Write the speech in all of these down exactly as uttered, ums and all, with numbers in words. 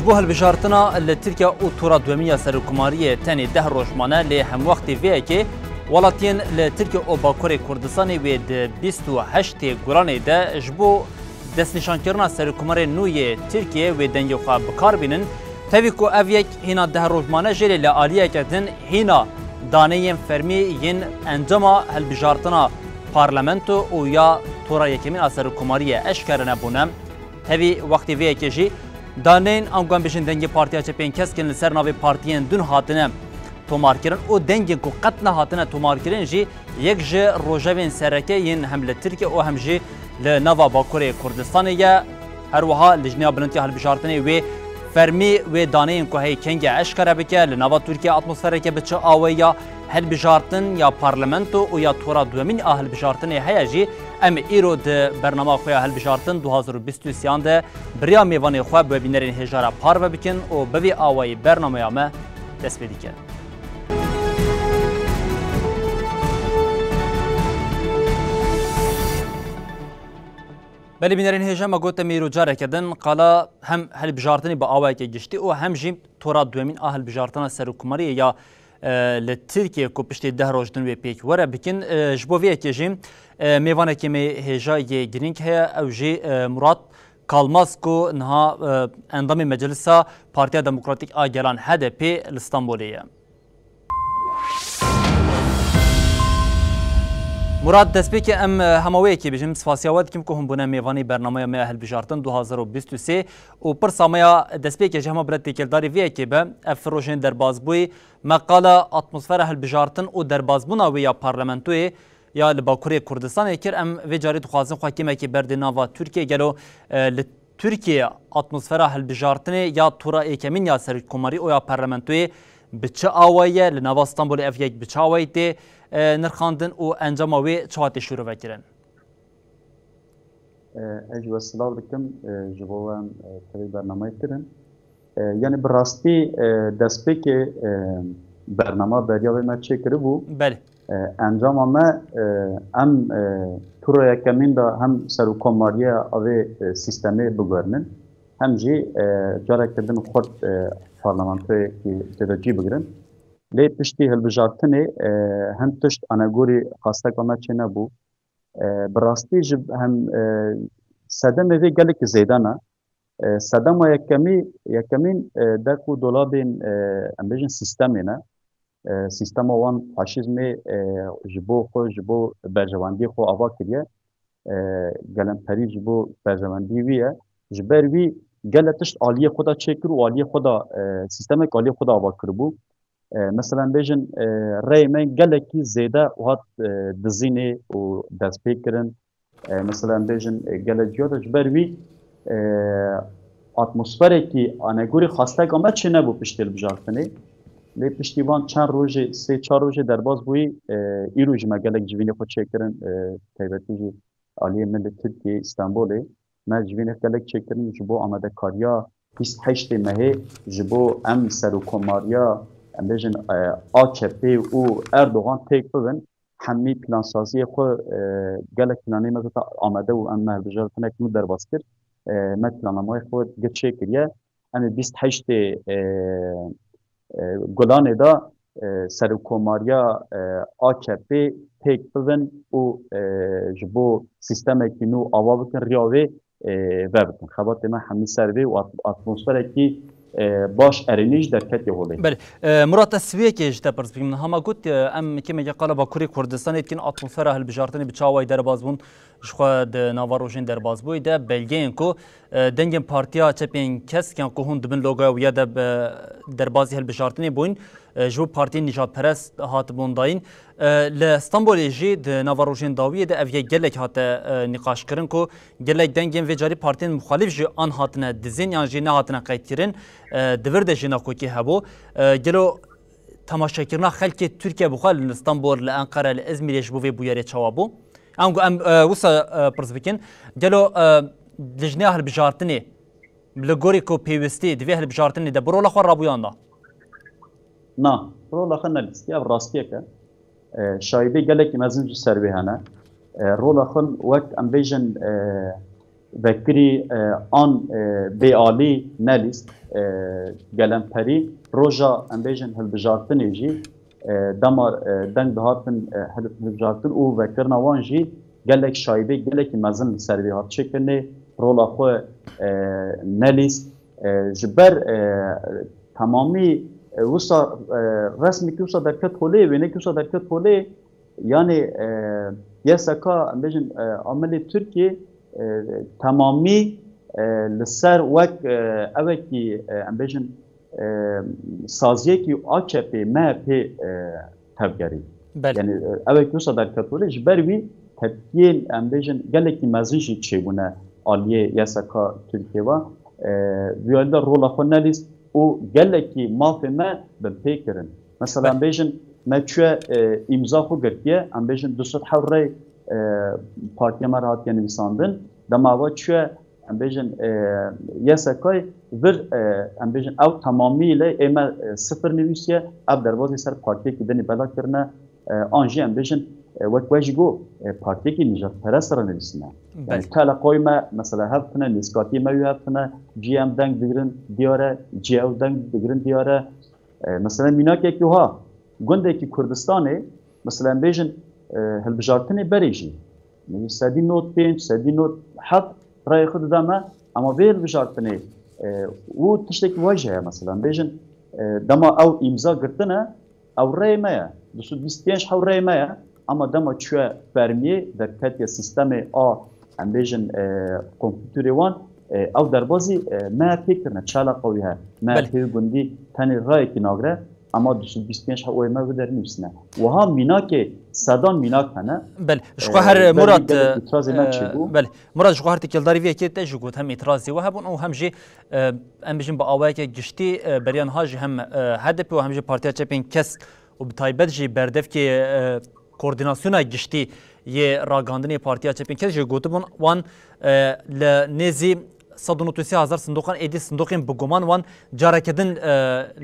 Bo hilbijartina li Tirkiye û tura duemîn ya serokkomariyê tenê deh roj mane, lê hemwextê vê yekê welatiyên li Tirkiye û Bakurê Kurdistanê wê di bîst û heştê Gulanê de ji bo destnîşankirina serokkomarê nû yê Tirkiye wê dengê xwe bi kar bînin. Tevî ku ev yek hîna deh roj mane jê, lê li aliyeke din hîna daneyên fermî yên encama hilbijartina parlamento û ya tora yekemîn a serokkomariyê eşkere nebûne. Tevî wextê vê yekê jî daneyên, ango em bêjin, dengê Partiya Çepên Kesk in li ser navê partiyên din hatine tomarkirin û dengên ku qet nehatine tomarkirin jî yek ji rojevên sereke yên hem li Tirkiye û hem jî li nava Bakurê Kurdistanê ye. Her wiha Lijneya Bilind ya Hilbijartinê wê fermî wê daneyên ku heye kengê eşkere bike, li nava Tirkiye atmosfereke bi çi awayî ya hilbijartin ya parlamento û ya tora duemîn a hilbijartinê heye jî, em ê îro di bernama xwe ya hilbijartin du hazar û bîst û sêyan de bi riya mêvanê xwe bi webînerên hêja re parve bikin û bi vî awayî bernameya me dest pê dike. Belê bînerên hêja, me got em ê îro careke din qala hem hilbijartinê bi awayeke giştî û hem jî tora duemîn a hilbijartina serokkomariyê ya, e, li Tirkiye ku piştî deh roj din wê pêk were bikin. E, ji bo vê yekê jî, e, mêvanekê me hêja yê girîng heye, ew jî, e, Murat Kalmaz ku niha, e, endamê Meclisa Partiya Demokratîk a Gelan H D P li Stenbolê ye. Murat, destpêkê em, e, hema wê yekê bêjin, spasiya we dikim ku hûn bûne mêvanê bernameya me ya hilbijartin du hazar û bîst û sê û pirsa me ya destpêkê ji hema bila têkildarî vê yekê be, ev rojên derbazbûyî, me qala atmosfera hilbijartin û derbazbûna wê ya parlamentoyê ya li Bakurê Kurdistanê kir. Em vê carî dixwazin xwe kêmekê berdê nava Tirkiye. Gelo, e, li Tirkiye atmosfera hilbijartinê ya tura êkemîn ya serokkomarî û ya parlamentoyê bi çi awayî ye? Li nava Stenbolê ev yek bi çi awayî tê, e, nirxandin û encama wê çawa tê şîrove kirin? E, ez ji we silav dikim, e, ji bo we em, e, tevî bernameyê kirin. E, yanî bi rastî, e, destpêkê, e, bernama beriya wê me çêkiribû. Belê. E, encama me, e, em, e, tura yekemîn de hem serokkomariya vê, e, sîstemê biguherînin, hem jî, e, careke din xurt, e, parlamentoyekî tê de cî bigirin. Lê piştî hilbijartinê, e, hin tişt anegorî xasteka me çênebû. E, bi rastî ji hem, e, sedemê vê gelekî zêde ne. E, sedema yekemî, yekemîn, e, dek û dolabên, e, em bêjin sîstemê ne. E, sîstema wan faşîzmê, e, ji bo xwe, ji bo berjewendiyê xwe ava kiriye. E, gelemperî ji bo berjewendiyê wî ye. Ji ber wî gelek tişt aliyê xwe de çêkir û aliyê xwe de, e, sîstemek aliyê xwe de ava kiribû. E, mesela em bêjin, e, reyê me gelekî zêde hat, e, dizînê û destpê kirin. E, mesela em bêjin, e, gelek ciya de ji ber wî, e, atmosferekî anegorî xasteka me çênebû piştî hilbijartinê. Lê piştî van çend rojê, sê çar rojê derbas bûyî, e, îro jî me gelek civînê xwe çêkirin, e, taybetî jî aliyê min li Tirkiyê, Stenbolê. Me civînê gelek çêkirin ji bo amadekariya bîst heştê mehê, ji bo em serokkomariya, em bêjin, e, A K P û Erdogan pêk bibin. Hemî plansaziyê xwe, e, gelek planê me zaten amade û em me hilbijartinek nû derbas kir. E, me plannameya xwe gir çêkiriye. Em ê bîst heştê, e, e, Gulanê de, e, serokkomariya, e, A K P pêk bibin û, e, ji bo sîstemekî nû ava bikin, riya wê, e, vebikin. Xebatê me hemî ser vê û at-, atmosferekî, e, baş erênî jî derketiye holê. Belê. E, Murat, ez vê yekê ji te pirs bikim. Hema got, e, em kêmeke qala Bakurê Kurdistanê dikin, atmosfera hilbijartinê bi çi awayî derbas bûn, ji xwe di nava rojên derbasbûyî de belgeyên ku, e, dengên Partiya Çepên Kesk yan ku hûn di bin logoya wî ya de bi derbazî hilbijartinê bûyn, e, ji bo partiyên nîjadperest hatibûn dayîn. E, li Stenbolê jî di nava rojên dawiyê de ev yek gelek hate, e, nîqaşkirin ku gelek dengên vê carî partiyên muxalîf jî an hatine dizîn yan jî nehatine qeydkirin, e, di vir de jî nakokî hebû. E, gelo temaşekirina xelkê Tirkiye bi xwe li Stenbol, li Enqere, li Îzmîrê ji bo vê bûyerê çawa bû? Ango em, e, wisa, e, pirs bikin. Gelo, e, lijneya hilbijartinê li gorî ku pêwistî di vê hilbijartinê de bi rola xwe rabûyan da? Na, rola xwe nelîstiye, ev rastiyek e. E, şahidê gelekî mezin ji ser wê hene. E, rola xwe wek em bêjin, e, vekirî, e, an, e, bêalî nelîst, e, gelemperî roja, em bêjin, hilbijartinê jî, e, dema, e, deng dihatin, e, hil-, hilbijartin û vekirina wan jî gelek şayîdê gelekî mezin li ser vê hat çêkirinê, rola xwe, e, nelîst. E, ji ber, e, temamî, e, wisa, e, resmekî wisa derket holê, wênekî wisa derket holê, yanî, e, Y S K, em bêjin, e, amelê Tirkiyê, e, temamî, e, li ser wek, e, ewekî, e, em bêjin, e, saziyekî A K P, M H P, e, tevgerî. Belê. Yanî, e, ewekî wisa derket holê, ji ber wî tepkiyên, em bêjin, gelekî mezin jî çêbûne aliyê Y S K Tirkiyê ve. E, vî alî de rola xwe nelîst û gelekî mafê me binpê kirin. Mesela, em Belê. bêjin, me çûye, e, îmza xwe girtiye, em bêjin du sed hew rey, e, partiya me re hatiye nivîsandin. Dema eva çûye, em bêjin, e, Y S K'yê vir, e, em bêjin, ew temamî lê ê me, e, sifir nivîsiye, ev derbazî ser partiyekî dinî bela kirine, e, an jî, em bêjin, e, wek we jî got, e, partiyekî nijadperest re nivîsine. Yanî Belê. teleqoy me, mesela, hev tine, nêzkatiyê me wî hev tine, cihê em deng digirin diyar e, cihê ew deng digirin diyar e. E, mesela, mînakekî wiha, gundekî Kurdistanê, mesela, em bêjin, e, hilbijartinê berê jî, sedî nod pênc, sedî nod heft rayê xwe dida me, ama vê hilbijartinê, e, û tiştekî wiha jî heye, mesela, em bêjin, e, dema ew îmza girtine, ew rayê me ye, du sed bîst pênc hew rayê me ye, ama dema çûye fermiyê, derketiye sîstemê a, em bêjin, e, kompûterê wan, e, ew derbazî, e, M H P kirine, çalaqa wî heye. Belê. M H P wî gundî tenê rayekî nagire, ama du sed bîst pênc hew oyê me wî dernivîsine. Wiha mînakê sedan mînak hene. Belê. Ji xwe E, her, belê Murat, gelek e, îtirazê me e, çêbû. belê. Murat, ji xwe her têkildarî vê yekê te jî got, hem îtirazê we hebûn û hem jî, e, em bijin bi awayeke giştî, e, beriya niha jî hem, e, H D P û hem jî Partiya Çepên Kesk û bi taybet jî berdevkê, e, koordînasyona giştî yê ragihandinê Partiya Çepên Kesk jî gotibûn, wan, e, li nêzî sed û nod û sê hezar sindoqan êdî sindoqên bi guman wan careke din, e,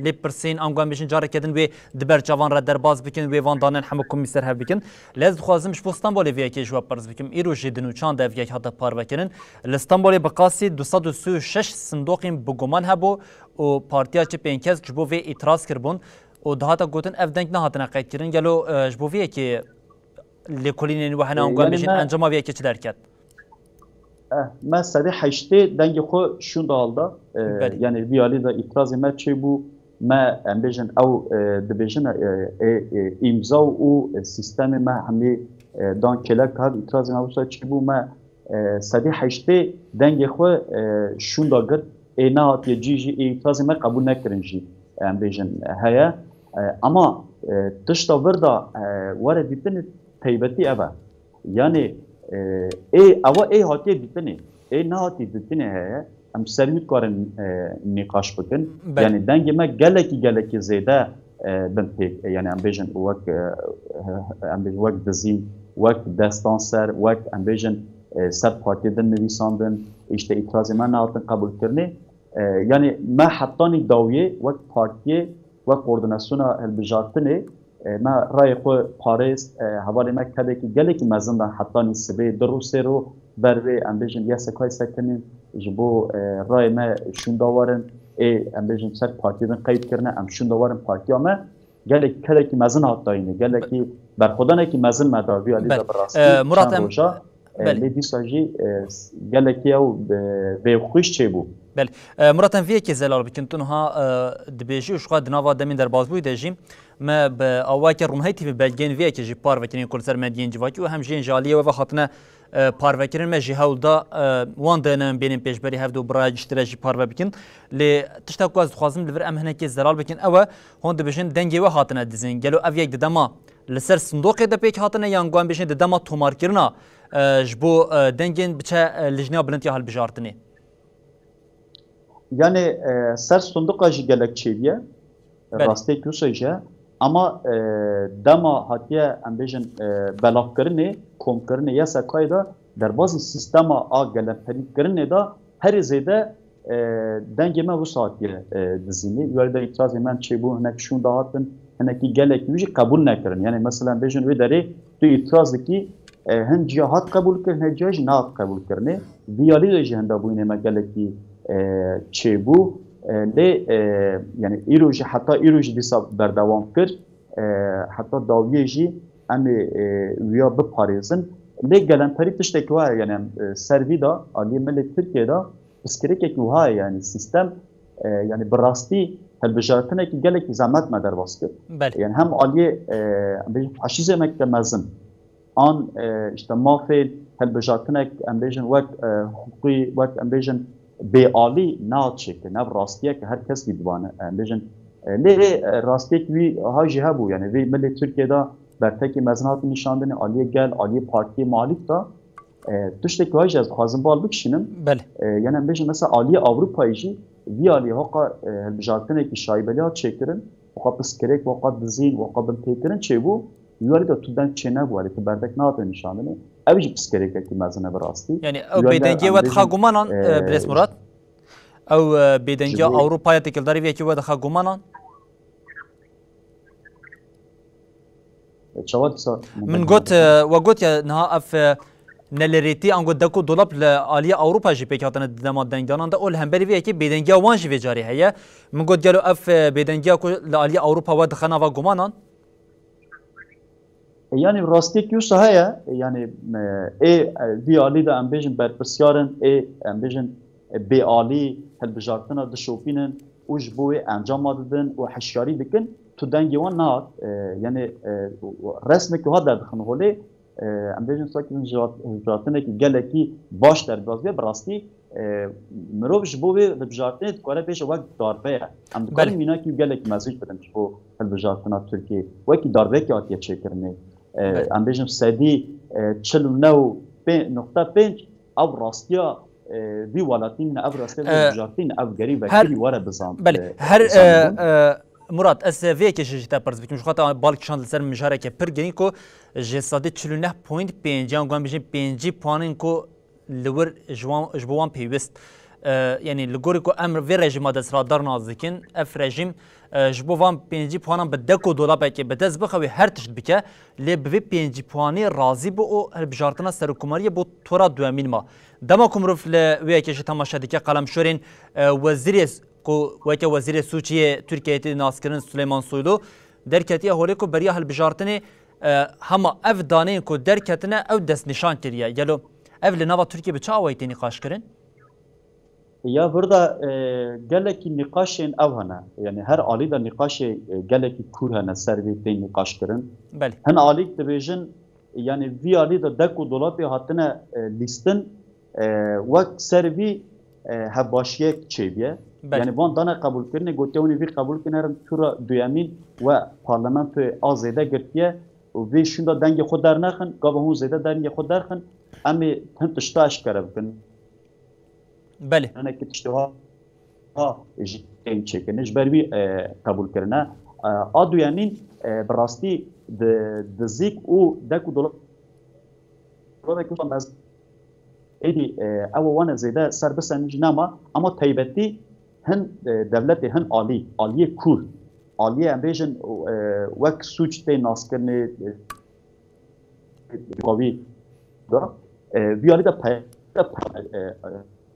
lê pirsîn, ango em bêjin careke din wê di ber çavan re derbas bikin, wê van danên hemû komî ser hev bikin. Lê ez dixwazim ji bo Stenbolê vê yekê ji we pirs bikim. Îro jî di nûçan de ev yek hate parvekirin. Li Stenbolê bi qasî du sed û sî û şeş sindoqên bi guman hebû û Partiya Çepên Kesk ji bo vê îtiraz kiribûn û dihate gotin ev deng nehatine qeydkirin. Gelo, e, ji bo vê yekê lêkolînên we hene, E, ango em yanî bêjin me encama vê yekê çi derket? Eh, me sedê heştê dengê xwe şûnda hilda. Eh, Belê. Yanî vî alî de îtirazê me çêbû. Me, em bêjin, ew, eh, dibêjin, eh, eh, eh, îmza û, eh, sîstemê me hemî, eh, dan kêlek, hev îtirazê me wisa çêbû. Me, eh, sedê heştê dengê xwe, eh, şûnda girt. Ê nehatiye cî jî, ê îtirazê me qebûl nekirin jî, em bêjin, heye. Eh, ama, eh, tişta vir de, eh, were dîtinê, taybetî ev e. Yanî, e, ê, ewa ê hatiye dîtinê. Ê nehatî dîtinê heye. Em ser wî dikarin, e, nîqaş bikin. Belê. Yanî dengê me gelekî, gelekî zêde, e, bin pêk. E, yanî em bêjin wek, e, em bêjin wek dizîn, wek destan ser, wek em bêjin, e, ser partiyê din nivîsandin, îşte îtirazê me nehatin qebûlkirinê. E, yanî me hetanî dawiyê wek partiyê, wek koordînasyona hilbijartinê, e, me rayê xwe parêst, e, hevalê me kedekî gelekî mezin dan hetanî sibê du rû sê rû ber vê, em bêjin, Y S K'yê sekinîn ji bo, e, rayê me şûnda werin, ê, em bêjin, ser partiyê din qeyd kirine, em şûnda werin partiya me. Gelekî kedekî mezin hat dayînê, gelekî berxwedanekî mezin me da vî alî Belê. de bi rastî E, Murat, çend em roja. E, Belê. Lê dîsa jî, e, s-, gelekî ew, e, bêxwîş çêbû. Belê. E, Murat, em vê yekê zelal bikin. Tu niha, e, dibêjî û ji xwe di nava demên derbasbûyî de jî me bi awayeke Rûnahî T V belgeyên vê yekê jî parve kirin ku li ser medyên civakî û hem jî yên ji aliyê we ve hatine, e, parve kirin. Me jî hewl da, e, wan dayanan bênin pêşberî hevdu bi raya giştî re jî parve bikin. Lê tişta ku ez dixwazim li vir em hinekê zelal bikin ew e, hûn dibêjin dengê we hatine dizîn. Gelo ev yek di dema li ser sindoqê de pêk hatine, yan ku em bêjin di dema tomarkirina, e, ji bo, e, dengên biçe, e, Lijneya Bilind ya Hilbijartinê? Yanî, e, ser sindoqa jî gelek çêbûye. Belê. Rastiyek wisa jî ye. Ama, e, dema hatiye, em bêjin, e, belavkirinê, komkirinê Y S K'yê de derbazî sîstema a gelemperîkirinê de herî zêde, e, dengê me wisa hatiye, e, dizînê. Were de îtirazê me çêbû, hinek şûnda hatin, hinekî gelekî wî jî qebûl nekirin. Yanî mesela bêjin wê derê tu îtiraz dikî, E, hin ciya hat qebûlkirin, hin ciya jî nehat qebûlkirinê. Vî alî de jî hinda bûyînê me gelekî, e, çêbû. E, lê, e, yani îro jî, heta îro jî dîsa berdewam kir. E, heta dawiyê jî em ê, e, wiya biparêzin. Lê gelemperî tiştekî wa ye, yani, e, ser vî de aliyê milê Tirkiyê de pirsgirêkekî wiha ye, yani sîstem, e, yani bi rastî hilbijartinekî gelekî zehmet me derbas kir. Belê. Yani hem aliyê, e, em bêjin faşîzmeke mezin, an, e, işte mafê hilbijartinek, em bêjin wek, e, hiqûqî, wek em bêjin bêalî nehat çêkirin. Ev rastiyek her kes vî dibane. Em bêjin, e, lê, e, rastiyek wî ha jî hebû. Yani vê milê Tirkiye de bertekî mezin hatin nîşandinê, aliyê gel, aliyê partiyê muhalîf de, e, tiştekî ha jî ez dixwazim bal bikişînim. Belê. E, yani em bêjin mesela aliyê Ewropayê jî vî aliyê hoqa, e, hilbijartinekî şaîbelî hat çêkirin, hoqa piskirêk, hoqa dizîn, hoqa binpêkirin çêbû. Wî alî de tu deng çênebû, alî tu berdek nehatine nîşandinê. Ev jî piskirêkekî mezin e bi rastî. Yani ew bêdengiya we dixa gumanan, e, Birêz Murat? Ew, e, bêdengiya Ewropaya têkildarî vê yekê we dixa gumanan? E, çawa dîsa? Min got, e, we got ya niha ev, e, nelirêtî ango dek û dolap li aliyê Ewropa jî pêk hatine di dema dengdanan de û li hemberî vê yekê bêdengiya wan jî vê carê heye. Min got gelo ev, e, bêdengiya ku li aliyê Ewropa we dixe nava gumanan? E, yani rastiyekî wisa heye, e, yani, e, ê, e, vî alî de em bêjin berpirsiyar in, ê, em bêjin, e, bêalî hilbijartina dişopînin û ji bo wê encama didin û hişyarî dikin, tu dengê wan nehat, e, yani, e, resmekî ha derdixin holê, e, em bêjin wisa hilbijartinekî gelekî baş derbas bê, bi rastî e, mirov ji bo vê hilbijartinê dikare bêje wek darbe ye. Em dikarin mînakî gelek mezin bidim ji bo hilbijartina Tirkiyê. Wekî darbeyekê hatiye çêkirinê. E, em bêjin sedî, e, çil û neh û pênc nokta pênc ev rastiya, e, vî welatî ne, ev rastiya vî hilbijartî ne, ev gerî vekirî were bizan. Belê, e, her, e, e, Murat, ez vê yekê jî ji te pirs bikim. Ji xwe te bal kişand li ser mijareke pir girîng ku ji sedî çil û neh point pênc yan guhem bijî pêncî puanên ku li wir ji wan, ji bo wan pêwist, e, yanî li gorî ku em vê rejîma desthilatdar nas dikin, ev rejîm, e, ji bo van pêncî puanan bi dek û dolabekê bi dest bixe wê her tişt bike, lê bi vê pêncî puanê razî bû û hilbijartina serokkomariyê bo tora duyemîn ma. Dema ku mirov li wê yekê jî temaşe dike, qelemşorên, e, wezîrê s-, ku weke wezîrê sûcî yê Tirkiyeyê tê naskirin Suleyman Soylu derketiye holê ku beriya hilbijartinê, e, hema ev daneyên ku derketine ew destnîşan kiriye. Gelo ev li nava Tirkiyê bi çi awayî tê nîqaşkirin? Ya vir de, e, gelekî nîqaşên ev hene. Yani her alî de nîqaşê, e, gelekî kûr hene ser vê tên nîqaş kirin. Belê. Hin alîk dibêjin, yani vî alî de dek û dolapê hatine, e, lîstin, e, wek ser vî, e, hevbaşiyek çêbiye. Belê. Yani van dane qebûlkirinê, gotiye hûn ê vî qebûl kin herin tura duyemîn we parlamentoyê a zêde girtiye û vê şûnda dengê xwe dernexin, gava hûn zêde dengê xwe derxin, em ê hin tişta eşkere bikin. Belê. Hinekî tiştê ha, ha jî tên çêkirin. Ji ber wî, e, qebûl kirine. E, a duyemîn, e, bi rastî di, di zîk û dek û dolab-, dolabekî wisa mez-, êdî, e, ew wane zêde ser bisenin jî nema, ama taybetî hin, e, dewletê, hin alî, aliyê kûr, aliyê em bêjin, e, wek sûc tê naskirinê, e, Wî da, e, vî alî de pe-, de pe-, e, e,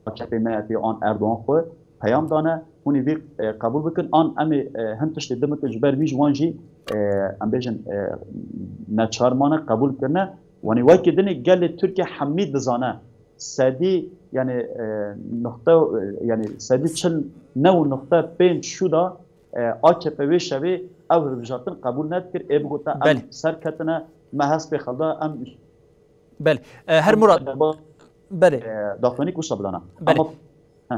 A K P M H P an Erdogan xwe peyam dane, hûn ê vî, e, qebûl bikin, an em ê, e, hin tiştê din bikin, ji ber vî ji wan jî, e, em bêjin, e, neçar mane, qebûl kirine. Wanî wekî dinê gelê Tirkiye hemî dizane, sedî, yani, e, nokta, e, yani sedî çil neh û nokta pênc şû da, e, A K P wê şevê ew hilbijartin qebûl nedikir, ê bigota em Belê. serketine, me hespê xelda, em Belê. E, her Murat. Belê. e, daxuyanî wisa bidana. Belê. Ama, heh.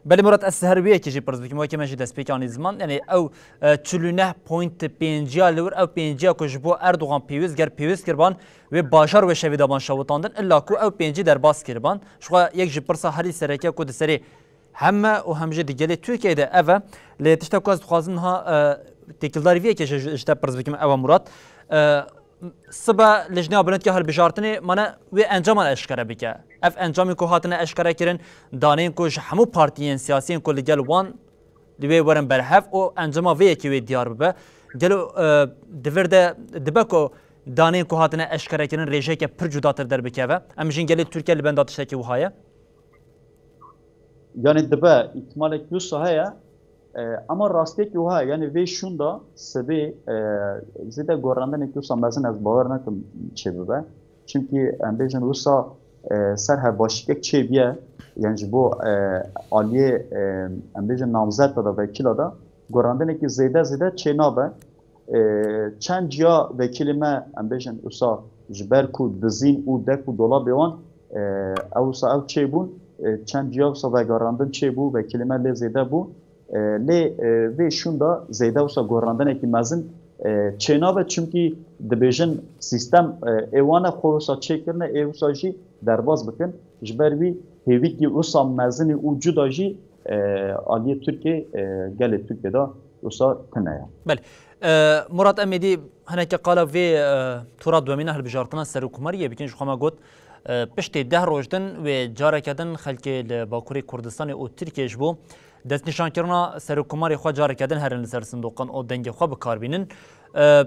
Belê Murat, ez her wê yekê jî pirs bikim, wekî me jî destpêk anî ziman. Yani ew, e, çil û neh point pênc ya li wir, ew pênc ya ku ji bo Erdogan pêwist, ger pêwist kirban, wê bajar wê şevê daban şewitandin, illa ku ew pêncî derbas kirban. Ji xwe yek ji pirsa herî sereke ku di serê hem me û hem jî di gelê Tirkiyeyê de ev e. Lê tişta ku ez dixwazim niha, e, têkildarî vê yekê ji, ji te pirs bikim, ew e Murat. E, sibe Lijneya Bilind ya Hilbijartinê mane wê encaman eşkere bike. Ev encamên ku hatine eşkere kirin, daneyên ku ji hemû partiyên siyasiyên ku li gel wan li wê werin berhev û encama vê yekê wê diyar bibe. Gelo, e, di vir de dibe ku daneyên ku hatine eşkerekirin rêjeyeke pir cudatir derbikeve? Em jin gelê Tirkiye li benda tiştekî wiha ye? Yani dibe îhtimalek wisa heye, e, ama rastiyekî wiha ye. Yani vê şûnda sibê, e, zêde gorandinek wisa mezin ez bawer nakim çêbibe. Çimkî em bêjin wisa, e, ser hevbaşîkek çêbiye, yani ji bo, e, aliyê, e, em bêjin namzeta de, vekîla de gorandinekî zêde zêde çênabe. E, çend ciya vekîlê me, em bêjin wisa ji ber ku dizîn û dek û dolabê wan, e, ew wisa ew çêbûn, e, çend ciya wisa vegerandin çêbû, vekîlê me lê zêde bû. E, lê, e, vê şûnda zêde wisa gorandinekî mezin, e, çênabe, çimkî dibêjin sîstem, e, ê wan e xwe wisa çêkirine, ê wisa jî derbas bikin. Ji ber wî hêvîkî wisa mezinî û cuda jî, e, aliyê Tirkiyê, e, gelê Tirkiyê de wisa tune ye. Belê. E, Murat, em êdî hineke qala vê, e, tura duhemîna hilbijartina serokkomariyê bikin. Ji xwe me got, e, piştê deh roj din wê careke din xelkê li Bakurê Kurdistanê û Tirkiyê ji bo destnîşankirina serokkomarê xwe careke din herin li ser sindoqan û dengê xwe bi kar bînin. E,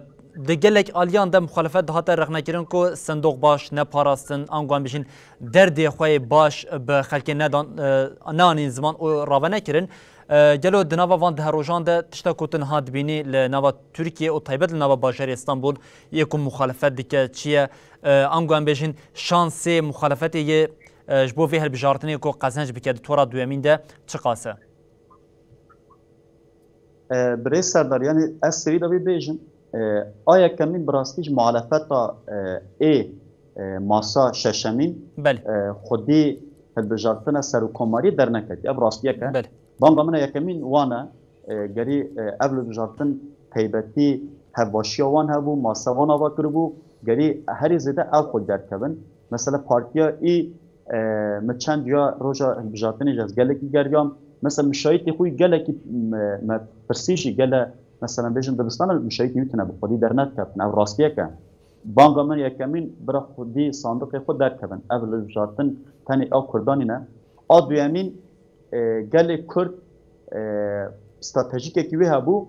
di gelek aliyan de muxalefet dihate rexnekirin ku sindoq baş neparastin, ango em bijîn derdê xwe yê baş bi xelkê nedan, e, neanîn ziman û rave nekirin. E, gelo di nava van deh rojan de tişta ku tu niha dibînî li nava Tirkiye û taybet li nava bajarê Stenbol yê ku muxalefet dike çi ye? E, ango em bêjin şansê muxalefetê yê, e, ji bo vê hilbijartinê ku qezenc bike di tora duyemîn de çiqas e? E, Birêz Serdar, yani ez sêwî de vê bêjim, e, a yekemîn bi rastî ji muhalefeta, e, ê, e, masa şeşemîn, Belê. e, xwedî hilbijartina serokkomariyê derneketiye. Ev rastiyek e. Belê. Banga min e yekemîn wan e, e, gerî, e, ev hilbijartin taybetî hevbaşiya wan hebû, masa wan ava kiribû, gerî herî zêde ew xwe derkevin. Mesela partiya î, e, min çend ya roja hilbijartinê jî ez gelekî geriyam. Mesela min şahîtê xwe yî gelekî me, me pirsî jî gele, mesela bêjin dibistana min şahîtê wî tune bi xwedî dernedikevin. Ev rastiyek e. Banga min yekemîn bira xwedî sandiqê xwe derkevin. Ev hilbijartin tenê a Kurdanî ne. A duyemîn, e, gelê Kurd, e, stratejîkekî wê hebû,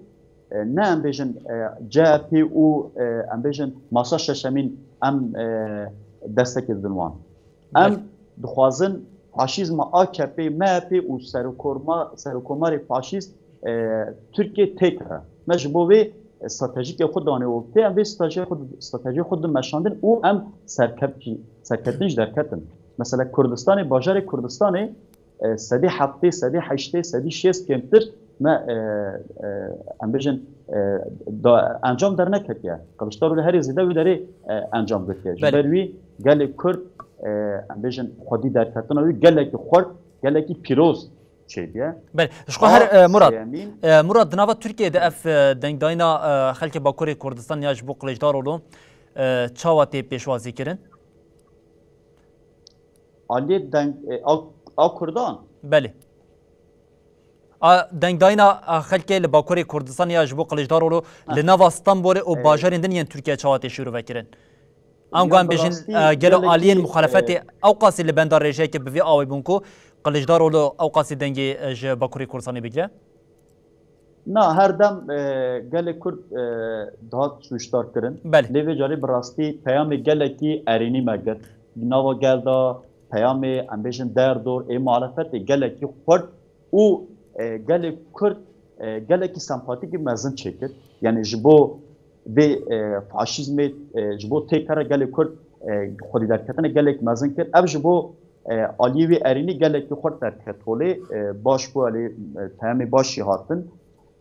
e, ne em bêjin, e, C H P û, e, em bêjin masa şeşemîn em, e, destekê didin wan. Em Belê. dixwazin faşîzma A K P, M H P û serokorma-, serokomarê faşîst, e, Tirkiye têkeve. Me ji bo vê, e, stratejîkê xwe danê ortê, em vê stratejiyê xwe, stratejiyê xwe dimeşandin û em serkevtî-, serkeftin jî derketin. Mesela Kurdistanê, bajarê Kurdistanê, e, sedî heftê, sedî heştê, sedî şêst kêmtir me, e, e, em bêjin, e, da, encam derneketiye. Kiliçdaroglu herî zêde wî derê, e, encam girtiye. Ji Belê. ber wî gelê Kurd, e, em bêjin xwedî derketina wî gelekî xurt, gelekî pîroz çêdiye. Belê. Ji xwe A her, e, Murat, sêyemîn, e, Murat, di nava Tirkiyê de ev, e, dengdayîna, e, xelkê Bakurê Kurdistan ya ji bo Kiliçdaroglu, e, çawa tê pêşwazî kirin? Aliyê deng, e, a, a Kurdan? Belê. A, dengdayîna, a, xelkê li Bakurê Kurdistan ya ji bo Kiliçdaroglu Ha. li nava Stenbolê û E, bajarên din yên Tirkiye çawa tê şîrove kirin? Ango Ya em bi bêjin, rastî e, gelo gelekî, aliyên muxalefetê e, ew qasî li benda rêjeyeke bi vî awê bûn ku Kiliçdaroglu ew qasî dengê, e, ji Bakurê Kurdistanê bigire? Na, her dem, e, gelê Kurd, e, dihat sûcdar kirin. Belê. Lê vê carê bi rastî peyamê gelekî erênî me girt. Di nava gel de peyamê, em bêjin derdor, ê muhalefetê gelekî xurt û, e, gelê Kurd, e, gelekî sempatîkî mezin çêkir. Yani ji bo vê, e, faşîzmê, e, ji bo têkera gelê Kurd, e, xwedî derketina gelek mezin kir. Ev ji bo, e, aliyê wê erênî gelekî xurt derket holê, e, baş bû, alî, e, peyamê baş jî hatin.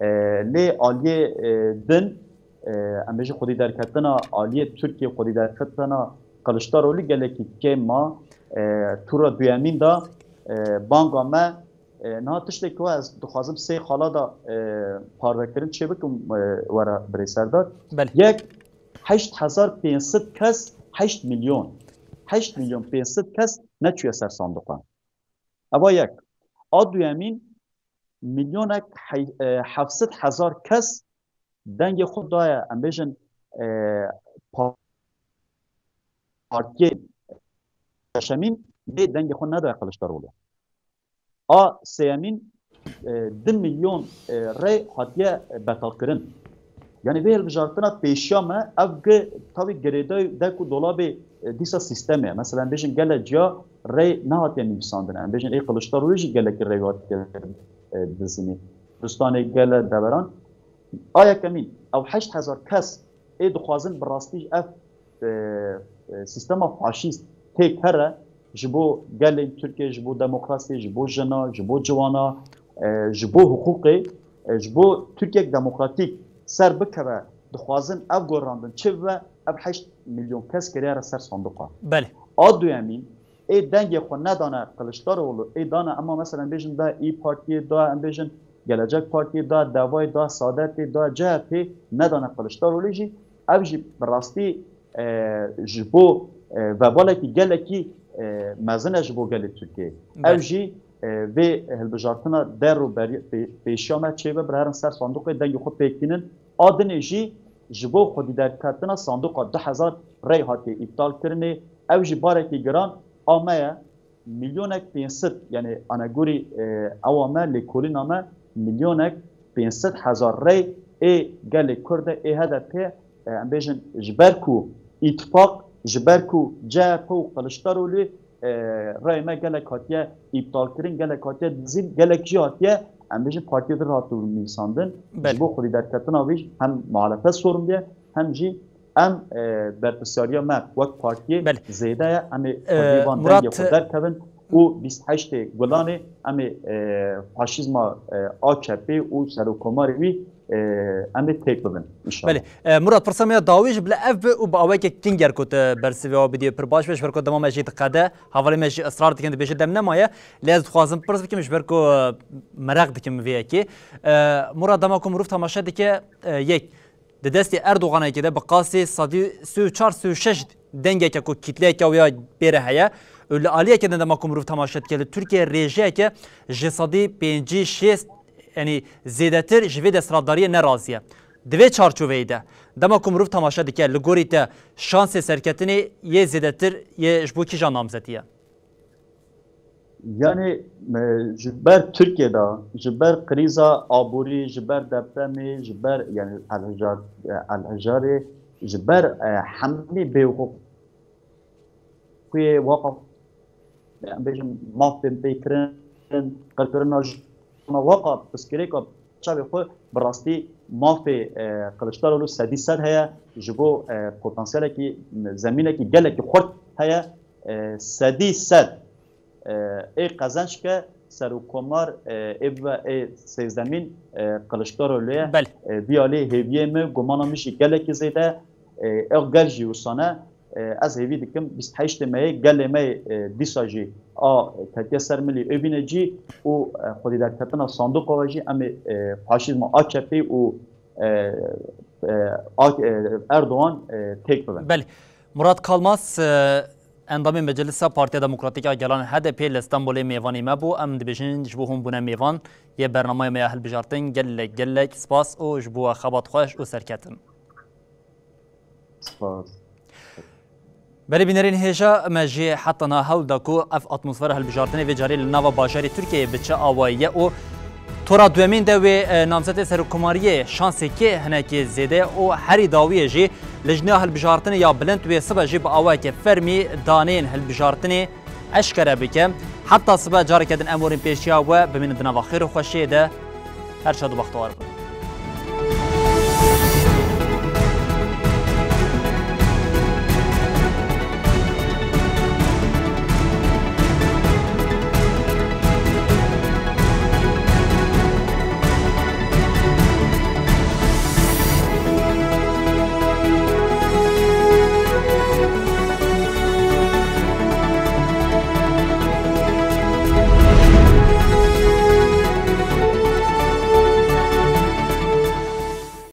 E, lê aliyê, e, din, e, em bêjin xwedî derketina aliyê Tirkiye, xwedî derketina Kiliçdaroglu gelekî kêm ma, e, tura duyemîn de, e, banga me, e, niha tiştek ku ez dixwazim sê xala de, e, parvekirin çê bikim, e, were Birêz Serdar. Belê. Yek, heşt hezar pênc sed kes, heşt milyon, heşt milyon pênc sed kes neçûye ser sanduqan. Eva yek. A duyemîn, milyonek hey-, e, heft sed hezar kes dengê xwe daye, em bêjin, e, pa-, partiyê şeşemîn, lê dengê xwe nedaye Kiliçdaroglu. A sêyemîn, e, du milyon, e, rey hatiye betalkirin. Yani vê hilbijartina pêşiya me ev gi tabî girêdayî dek û dolabê e, dîsa sîstemê ye. Mesela em bêjin gelek ciya rey nehatiye nivîsandin. Em bêjin ê Kiliçdarolî jî gelekî rey hatiye e, dizînî. Kurdistanê gele deveran. A yekemîn, ew heşt hezar kes ê dixwazin bi rastî ev e, e, sîstema faşîst têk here ji bo gelên Tirkiye, ji bo demokrasiyê, ji bo jina, ji bo ciwana, e, ji bo hiqûqê, e, ji bo Tirkiyek demokratîk ser bikeve, dixwazin ev gorandin çi bibe, ev heşt milyon kes kiriye re ser sanduqa. Belê. A duyemîn, ê dengê xwe nedane Kiliçdaroglu, ê dane ema mesela em bêjin da İYİ Partiyê, da em bêjin Gelecek Partiyê, da Devayê, da Saadetê, da C H P'ê, nedane Kiliçdaroglu jî, ev jî bi rastî, e, ji bo, e, vebalekî gelekî, e, mezin e ji bo gelê Tirkiyeyê. Ev Belê. jî, e, vê hilbijartina der û berî-, pê-, pêşiya me çêbe, bi herin ser sanduqê dengê xwe pêk tînin. A dinê jî ji bo xwedî derketina sanduqa du hezar rey hatiye îptal kirinê. Ev jî barekî giran a me ye. Milyonek pênc sed, yani anegorî, e, ewa me, lêkolîna me, milyonek pênc sed hezar rey ê gelê Kurd e, ê H D P, e, em bêjin ji ber ku îtifaq, ji ber ku C H P û Kiliçdarolî, e, rey me gelek hatiye îptal kirin, gelek hatiye dizîn, gelek jî hatiye, em bêjin partiya din hatibû nivîsandin. Belê. Ji bo xwedî derketina wî jî hem muhalefet sorin bûye, hem jî em, e, berpirsyariya me wek partiyê Belê. zêde ye. Em ê E, xwedî van Murat, dengê xwe derkevin û bîst heştê Gulanê em ê, e, faşîzma, e, A K P û serokkomarê wî, e, em ê têk bibin, înşallah. Belê. E, Murat, pirsa me ya dawî jî bila ev bi û bi awayekê kinger ku tu bersivê wa bidî pir baş be, ji ber ku dema me jî diqede, hevalê me jî israr dikin, dibêje dem nemaye. Lê ez dixwazim pirs bikim, ji ber ku, e, meraq dikim vê yekê. E, Murat, dema ku mirov temaşe dike, e, yek, di destê Erdoganekê de bi qasî sedî sî û çar, sî û şeş dengeke ku kîtleyeke wê ya pê re heye û li aliyeke din dema ku mirov temaşe dike, li Tirkiyeyê rêjeyeke ji sedî pêncî şêst, yanî zêdetir ji vê desthilatdariyê ne razî ye. Di vê çarçoveyê de, dema ku mirov temaşe dike, li gorî te şansê serketinê yê zêdetir yê ji bo kîjan namzetî ye? Yani, e, ji ber Tirkiye de, ji ber krîza aborî, ji ber depremê, ji ber, yani, elhijar-, e, elhijarê, ji ber, e, hemî bêhiqûqiyê, waqa, em bêjin, mafên tê kirin, qirkirina jina, waqa pirsgirêka çavê xwe bi rastî mafê, e, Kiliçdaroglu sedî sed heye, ji bo, e, potansiyelekî, zemînekî gelekî xurt heye, e, sedî sed, e, ê qezenc ke serokkomar, e, ê bibe ê sêzdemîn, e, Kiliçdaroglu ye. Belê. E, vî alî hêviyê min, gumana min jî gelekî zêde, e, ew gel jî wisa ne. E, ez hêvî dikim bîst heştê meyê gelê me, e, dîsa jî a ketiye ser milî êvîne cî û, e, xwedî derketina sanduqa we jî em ê, e, faşîzma A K P û, e, e, A-, e, Erdogan, e, têk bibin. Belê. Murat Kalmaz, e, endamê Meclisa Partiya Demokratîk a Gelan H D P li Stenbolê mêvanê me bû. Em dibêjin ji bo hûn bûne mêvan yê bernameya me ya hilbijartin. Gelek, gelek spas û ji bo we xebat xweş û serketin. Spas. Belê bînerên hêja, me jî heta niha hewl da ku ev atmosfera hilbijartinê vê carê li nava bajarê Tirkiyeyê bi çi awayî ye û tora duyemîn de wê, e, namzetê serokkomariyê şansê kê hinekî zêde ye û herî dawiyê jî lijneya hilbijartinê ya bilind wê sibe jî bi awayekê fermî daneyên hilbijartinê eşkere bike. Heta sibe careke din em werin pêşiya we, bimînin di nava xêr û xweşiyê de. Her şad û bextewar bin.